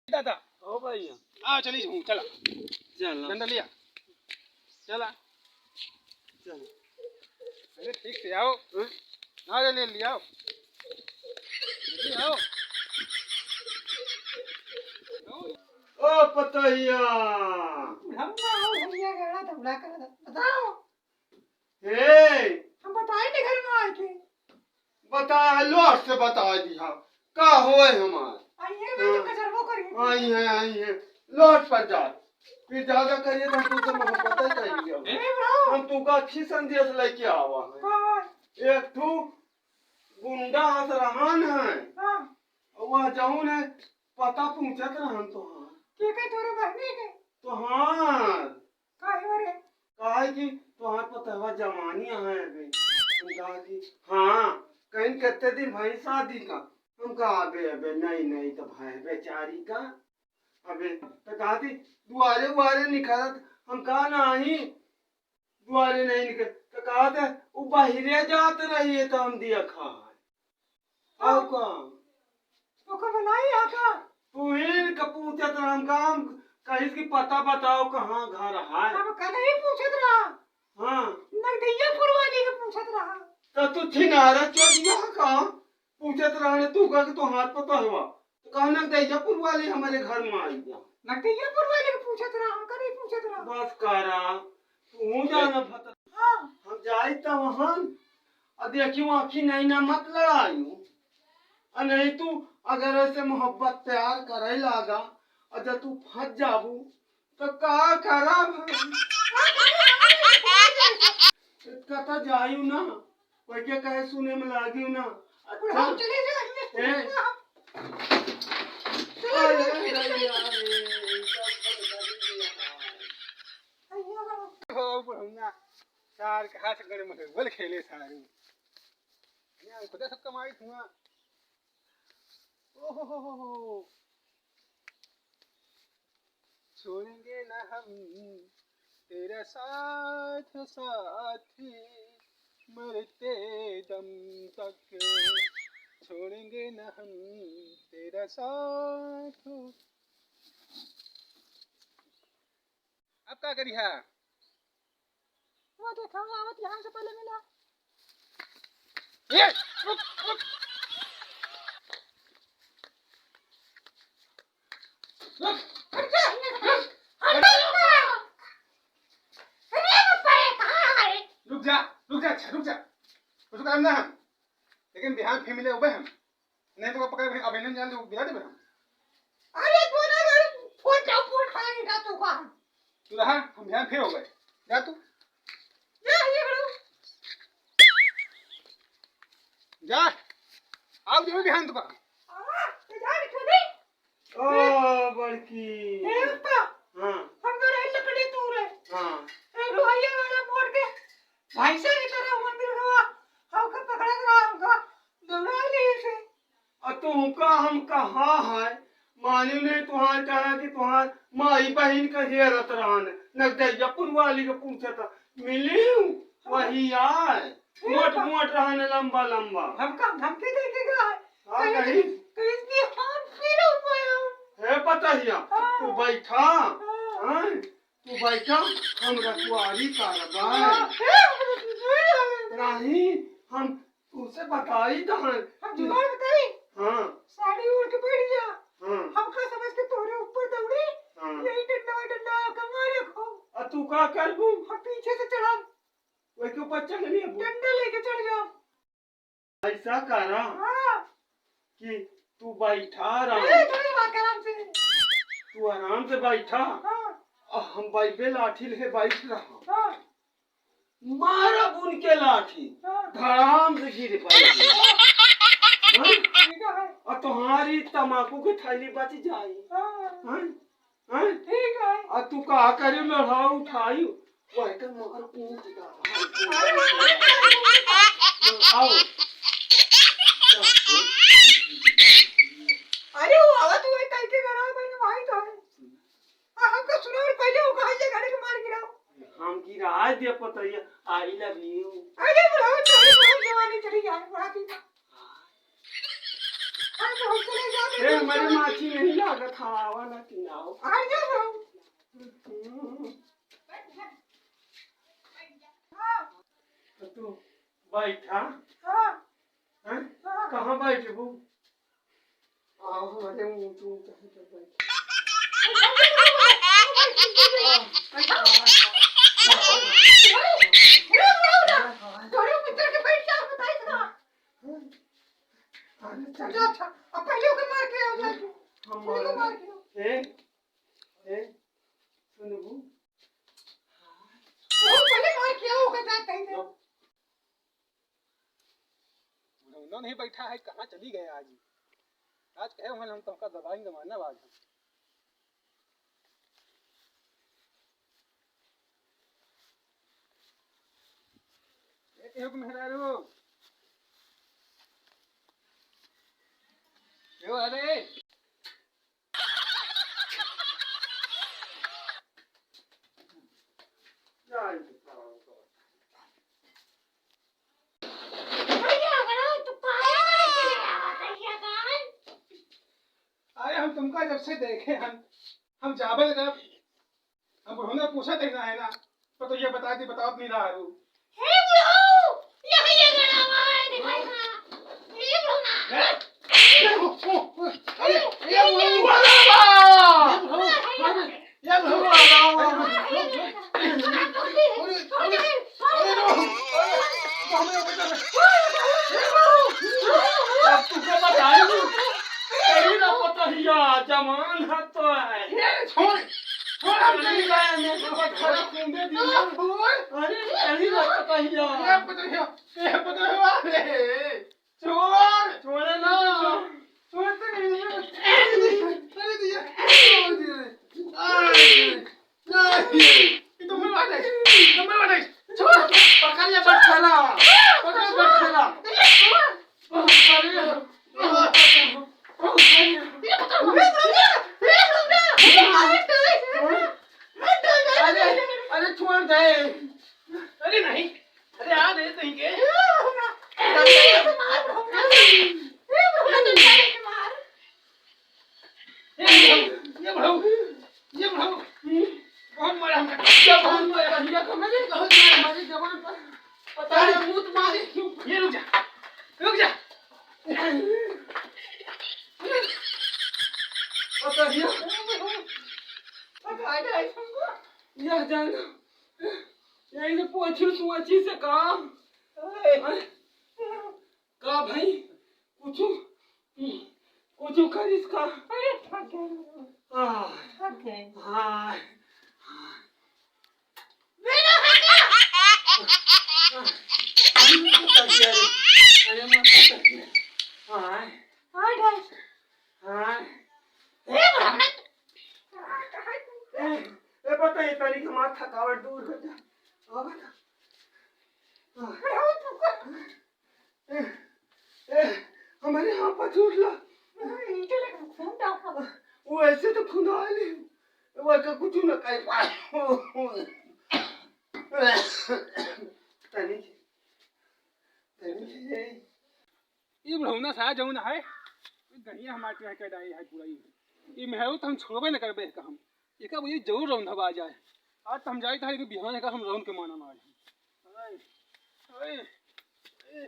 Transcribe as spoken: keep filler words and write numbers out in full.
दादा। ओ भैया। आ, चली हूँ, चला। चला। डंडा लिया। चला। चला। अरे, ठीक से आओ। हाँ? ना रे, ले लिया। जल्दी आओ। ओ पतोहिया। बुढ़ऊ ना हो, भैया, गाड़ा दौड़ा कर बताओ। हे! हम बताई नहीं घर में आए थे। बता, लोट से बता दिया। का होए हमार? आइए, मैं तो हाँ। कचरबो करी। आई है, आई है। लोट पर जा। फिर ज्यादा करिए तो हम तुमसे मोहब्बत ही करेंगे। ए, बुढ़ऊ। हम तुमका अच्छी संदेश लेके आवा है। हाँ। एक ठू गुंडा हस रहन है। हाँ। वह जौन है, पता पूछत रहन तोहार। के के तोरे बहनी के? तोहार। काहे रे? काहे कि तोहार पतोहवा जवानी है अबे। हम कहा कि हाँ, कहीं कितने दिन भई शादी का। हम कहा अबे, अबे, नहीं, नहीं, तो भाई बेचारी का। अबे, तो कहा थी, दुआरे, उआरे निकलत, हम कहा नहीं, दुआरे नहीं निकल, तो कहा था, वो बाहरे जात रही है, तो हम दिया खा है। आओ का? ओकर बनाई है का? तू ही का पूछत रहा, हम काम कहिस कि पता बताओ कहाँ घर है। अब कल ही पूछत रहा। हाँ। नगदैयापुर वाली के पूछत रहा। तो तू छिनारा चोदिया का पूछत रहा ने, तू कह के तू हाथ पता हुआ। तो कहा नगदैयापुर वाली हमारे घर में आई जा। नगदैयापुर वाली के पूछत रहा, हम का नहीं पूछत रहा। बस करा, तू जाना फतर। हाँ। हम जाई त वहाँ, आ देखियो आँखी नहीं ना मत लड़ाइयो। आ नहीं तू अगर ऐसे मोहब्बत प्यार करे लागा, आ जब तू फंस जाबू, तो का करब? कता जायू ना, वैके कहे सुने में लागियो ना। अच्छा। बुढ़ऊ चले जाइए। ए? चले अरे, जाइए। अरे, अरे, सब बंद कर दिया। हो, बुढ़ऊ ना, सार के हाथ गड़े में बोल खेले सारू। ये खुदा सब कमाई हुआ। ओहो हो हो हो। छोड़ेंगे ना हम तेरा साथ, साथी, मरते दम तक। छोड़ेंगे ना हम तेरा साथ। अब का करी है? वो देखा, आवत यहाँ से पहले मिला। ए, रुक, रुक। रुक। हट जा, हट जा, हट जा। अरे, वो परे कहाँ है? रुक जा, रुक जा, अच्छा, रुक जा। कुछ काम ना हम। लेकिन बिहान फिर मिले उबे हम। नहीं तो पकड़ के अभी नहीं जान दे, गिरा देबे हम। अरे, तू ना कर, फोन जाओ, फोन खा नहीं था तू का। तू रहा, हम ध्यान फेर हो गए। जा तू। जा, ये करो। जा। आओ, जरूर ध्यान तू का। आ, तो जा, बिठो दे। ओ, बड़की। ए, पप्पा। हाँ। हम तो रही लकड़ी तू रे। हाँ। ए, लोहिया वाला मोड़ के। भाई से इधर आओ, मंदिर गवा। हमका पकड़ा रहा, हमका दौड़ा ले इसे। आ तुमका हम कहा है, मानी नहीं तुहार कहा कि तुहार माई बहिन का हेरत रहन, नगदैयापुर वाली के पूछत, मिली वही आए, मोट मोट रहन, लंबा लंबा। हमका धमकी दे के गया है। हाँ, कहीं, कहीं। कहीं की हाथ पीला हुआ है। हे पतहिया, हाँ। तू बैठा, हाँ। हाँ। तू बैठा, हम रखवारी करबा। नहीं, हम तुसे बताई तो हैं। हम जुगाड़ बताई? हाँ। साड़ी ओढ़ के बैठ जा। हाँ। हमका समझ के तोहरे ऊपर दौड़ी, हाँ। यही डंडा, डंडा के मारे खूब। आ तू का करबू? हम पीछे से चढ़ब। वही के ऊपर चढ़ लिया। डंडा लेके चढ़ जा। ऐसा करा हाँ। कि तू बैठा आराम ए, से। थोड़ी बात आराम से। तू आराम से बैठा। हाँ। आ हम बैबे लाठी ले बैठ रहा। हाँ। मारब उनके लाठी। हाँ। धड़ाम से गिर पड़े। हाँ? ठीक है। और तुम्हारी तमाकू की थैली बच जाई। हाँ। हाँ? हैं? ठीक है। आ तू का करी लड़ाऊ उठाई? वह के मार कूट का। आओ। अरे वो आवा तू एक कह के करा भाई ना भाई तो है। आ हमका सुनाओ पहले वो कहा ये गाड़ी के मार गिराओ। हम गिरा दे पतैया। I love you। अरे बुढ़ा चोरी बहुत जवानी चली जाए बुढ़ा की। हम तो चले जाओ। ए, हमारे माछी नहीं ना। खावा ना कि ना हो। आ जा ना। हम्म। हाँ। तो तू बैठा। हाँ। हैं? हाँ। कहाँ बैठबू? आओ, हमारे ऊँच ऊँच है तो बैठ। अरे, चल। अच्छा, अच्छा, अब पहले ओके मार के आओ, जा तू। हम पहले ओके मार के आओ। ए, ए, सुनबू? ओ, पहले मार के आओ, ओके जाते हैं। बुढ़ौना नहीं बैठा है, कहाँ चली गए आज? आज कहे हुए हम तुमका दबाई जमाना आज। ए, केहू के मेहरारू। केहू आ रे। अरे, हम तुमका जब से देखे हन, हम जाबे न करब। हम बुढ़ौना पूछत ही ना है ना, पर तो ये बता दी, बतावत नहीं रहा है वो। हे बुढ़ऊ, यहाँ ये गड़ा हुआ है, दिखाई ना। ये बुढ़ऊ ना। हैं? अरे, ये बुढ़ऊ। ये बुढ़ऊ। अरे, ये बुढ़ऊ। अरे, अरे, अरे, अरे, अरे, अब तुमको बताई, तेरी ना पतहिया, जवान है तो है। ये छोड़, छोड़, हम नहीं जाएंगे, घर खून दे दिया। अरे, तेरी ना पतहिया। ये पतहिया, ये पतहिया रे। छोड़। छोड़े ना। छोड़ तो नहीं। अरे दिया। अरे दिया। अरे। नहीं, ये तो मरवा दे, ये तो मरवा दे। छोड़, पकड़ ले बटखरा, पकड़ बटखरा। अरे, अरे, अरे छोड़ दे। अरे नहीं, अरे आ दे तहीं के। ये भाऊ, ये भाऊ, ये भाऊ, बहुत मारा हमने, ये बहुत मारा, ये हमने बहुत मारा, हमारे जवान पर पता नहीं, मूत मारे। ये रुक जा, रुक जा। पता नहीं, पता नहीं हमको। यह जान, यही से पूछू तू अच्छी से काम। का भाई, कुछ, कुछ करिस का? अरे, थक गए। हाँ। थक गए। हाँ। मेरा हाथ। अरे, मत कर दिया रे। अरे, मत कर दिया। हाँ। हाँ, ढाई। हाँ। ए, बाप रे। ए, ए, पता है, तनी के हमार थकावट दूर हो जा। अब ना। हाँ। ए, ए, हमारे यहाँ पर छूट ला। नीचे लग, खून डाल। वो ऐसे तो खून आ ले, वो का कुछ ना कर पा। तनी, तनी। ई बुढ़ौना सा जौन है, ई गहिया हमार के डाई है पूरा ई। ई मेहरू तो हम छोड़बे न करबे का हम। एका वही जरूर रौंधब आ जाए। आज तो हम जाइत है, लेकिन बिहान का हम रौंध के मानब आज। अरे, अरे, ए,